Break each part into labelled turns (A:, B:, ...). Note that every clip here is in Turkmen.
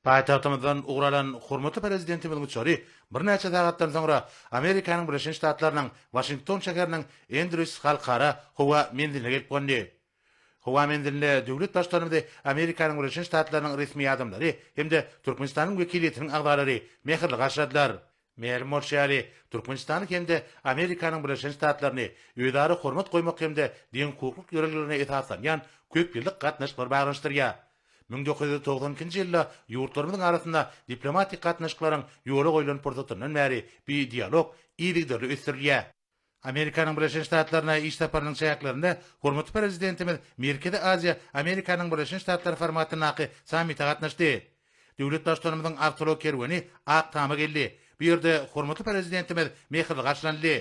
A: Paýtagtymyzdan ugur alan hormatly Prezidentimiziň uçary birnäçe sagatdan soňra Amerikanyň Birleşen Ştatlarynyň Waşington şäheriniň Endrýus halkara howa menziline gelip gondy. Howa menzilinde döwlet Baştutanymyzy Amerikanyň Birleşen Ştatlarynyň resmi adamlary hem-de Türkmenistanyň wekiliýetiniň agzalary mähirli garşyladylar. Mälim bolşy ýaly, Türkmenistany hem-de Amerikanyň Birleşen Ştatlaryny özara hormat goýmak hem-de deňhukuklyk ýörelgelerine esaslanýan köp ýyllyk gatnaşyklar baglanyşdyrýar. 1992-nji ýylda ýurtlarymyzyň arasynda diplomatik gatnaşyklaryň ýola goýlan pursatyndan bäri bi dialog yzygiderli ösdürilýär. Amerikanyň Birleşen Ştatlaryna iş saparynyň çäklerinde hormatly Prezidentimiz Merkezi Aziýa, Amerikanyň Birleşen Ştatlary formatyndaky sammite gatnaşdy. Döwlet Baştutanymyzyň awtoulag kerweni Ak Tama geldi. Bu ýerde hormatly Prezidentimiz mähirli garşylanyldy.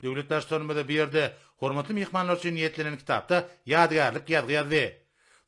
A: Döwlet Baştutanymyz bu ýerde hormatly myhmanlar üçin niýetlenen kitapda ýadygärlik ýazgy ýazdy.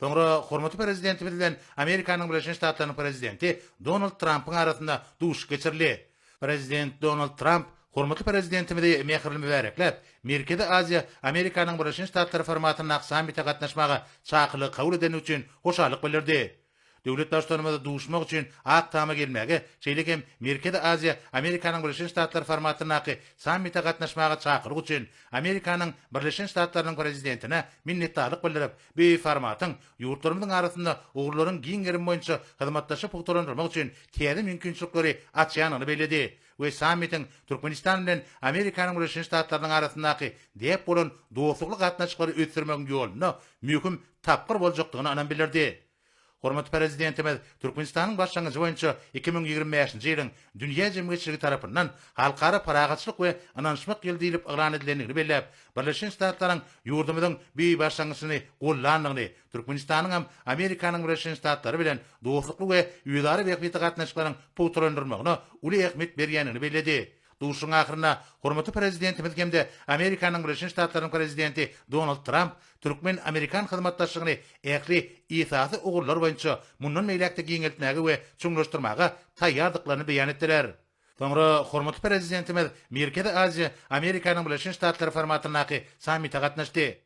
A: Soňra hormatly Prezidentimiz bilen Amerikanyň Birleşen Ştatlarynyň Prezidenti Donald Trampyň arasynda duşuşyk geçirildi. Prezident Donald Tramp hormatly Prezidentimizi mähirli mübärekläp, Merkezi Aziýa, Amerikanyň Birleşen Ştatlary formatyndaky sammite gatnaşmaga çakylygy kabul edeni üçin hoşallyk bildirdi. Döwlet Baştutanymyz duşmak üçin Ak Tama gelmäge, şeýle hem Merkezi Aziýa, Amerikanyň Birleşen Ştatlary formatyndaky sammite gatnaşmaga çakylyk üçin Amerikanyň Birleşen Ştatlarynyň Prezidentine minnetdarlyk bildirip, bu formatyň ýurtlarymyzyň arasynda ugurlaryň giň gerimi boýunça hyzmatdaşlygy pugtalandyrmak üçin täze mümkinçilikleri açýandygyny belledi we sammitiň Türkmenistan bilen Amerikanyň Birleşen Ştatlarynyň arasyndaky däp bolan dostlukly gatnaşyklary ösdürmegiň ýolunda möhüm tapgyr boljakdygyna ynam bildirdi. Hormatly Prezidentimiz Türkmenistanyň başlangyjy boýunça 2025-nji ýylyň dünýä jemgyýetçiligi tarapyndan Halkara parahatçylyk we ynanyşmak ýyly diýlip yglan edilendigini belläp, Birleşen Ştatlaryň ýurdumyzyň bu başlangyjyny goldandygyny, Türkmenistanyň hem Amerikanyň Birleşen Ştatlary bilen dostlukly we özara bähbitli gatnaşyklaryň pugtalandyrylmagyna uly ähmiýet berýändigini belledi. Duşuşygyň ahyrynda hormatly Prezidentimiz hem-de Amerikanyň Birleşen Ştatlarynyň Prezidenti Donald Tramp türkmen-amerikan hyzmatdaşlygyny ähli esasy ugurlar boýunça mundan beýläk-de giňeltmäge we çuňlaşdyrmaga taýýardyklaryny beýan etdiler. Soňra hormatly Prezidentimiz Merkezi Aziýa, Amerikanyň Birleşen Ştatlary formatyndaky sammite gatnaşdy.